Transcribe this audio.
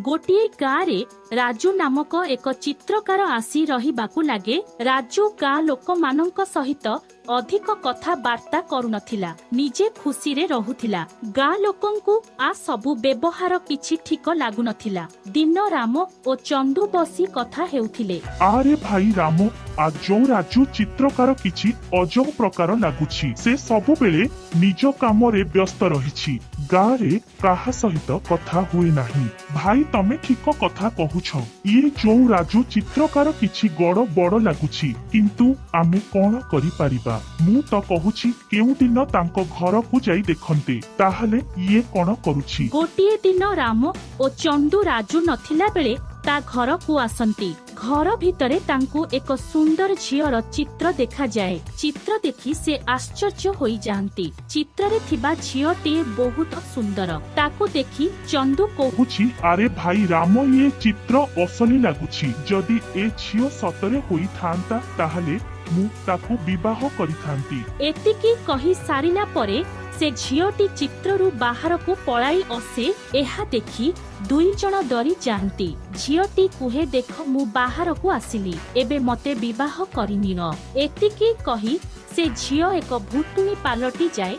ଗୋଟିଏ ଗାଁରେ ରାଜୁ ନାମକ ଏକ ଚିତ୍ରକାର ଆସି ରହିବାକୁ ଲାଗେ। ରାଜୁ ଗାଁ ଲୋକମାନଙ୍କ ସହିତ ଅଧିକ କଥାବାର୍ତ୍ତା କରୁନଥିଲା, ନିଜେ ଖୁସିରେ ରହୁଥିଲା। ଗାଁ ଲୋକଙ୍କୁ ଆ ସବୁ ବ୍ୟବହାର କିଛି ଠିକ ଲାଗୁନଥିଲା। ଦିନ ରାମ ଓ ଚନ୍ଦୁ ବସି କଥା ହେଉଥିଲେ। ଆରେ ଭାଇ ରାମ, ଆ ଯୋଉ ରାଜୁ ଚିତ୍ରକାର କିଛି ଅଜବ ପ୍ରକାର ଲାଗୁଛି। ସେ ସବୁବେଳେ ନିଜ କାମରେ ବ୍ୟସ୍ତ ରହିଛି, ଗାଁରେ କାହା ସହିତ କଥା ହୁଏ ନାହିଁ। ଭାଇ, ତମେ ଠିକ କଥା କହୁଛ। ଇଏ ଯୋଉ ରାଜୁ ଚିତ୍ରକାର କିଛି ଗଡ଼ ବଡ଼ ଲାଗୁଛି, କିନ୍ତୁ ଆମେ କଣ କରିପାରିବା? ମୁଁ ତ କହୁଛି କେଉଁଦିନ ତାଙ୍କ ଘରକୁ ଯାଇ ଦେଖନ୍ତେ, ତାହେଲେ ଇଏ କଣ କରୁଛି। ଗୋଟିଏ ଦିନ ରାମ ଓ ଚନ୍ଦୁ ରାଜୁ ନଥିଲା ବେଳେ ତା ଘରକୁ ଆସନ୍ତି। ଘର ଭିତରେ ତାଙ୍କୁ ଏକ ସୁନ୍ଦର ଝିଅର ଚିତ୍ର ଦେଖାଯାଏ। ଚିତ୍ର ଦେଖି ସେ ଆଶ୍ଚର୍ଯ୍ୟ ହୋଇଯାଆନ୍ତି। ଚିତ୍ରରେ ଥିବା ଝିଅଟିଏ ବହୁତ ସୁନ୍ଦର। ତାକୁ ଦେଖି ଚନ୍ଦୁ କହୁଛି, ଆରେ ଭାଇ ରାମ, ଇଏ ଚିତ୍ର ଅସଲି ଲାଗୁଛି। ଯଦି ଏ ଝିଅ ସତରେ ହୋଇଥାନ୍ତା, ତାହେଲେ ମୁଁ ତାକୁ ବିବାହ କରିଥାନ୍ତି। ଏତିକି କହି ସାରିଲା ପରେ ସେ ଝିଅଟି ଚିତ୍ରରୁ ବାହାରକୁ ପଳାଇ ଆସେ। ଏହା ଦେଖି ଦୁଇ ଜଣ ଡରି ଯାଆନ୍ତି। ଝିଅଟି କୁହେ, ଦେଖ, ମୁଁ ବାହାରକୁ ଆସିଲି, ଏବେ ମତେ ବିବାହ କରିନିଅ। ଏତିକି କହି ସେ ଝିଅ ଏକ ଭୂତୁଣୀ ପାଲଟି ଯାଏ।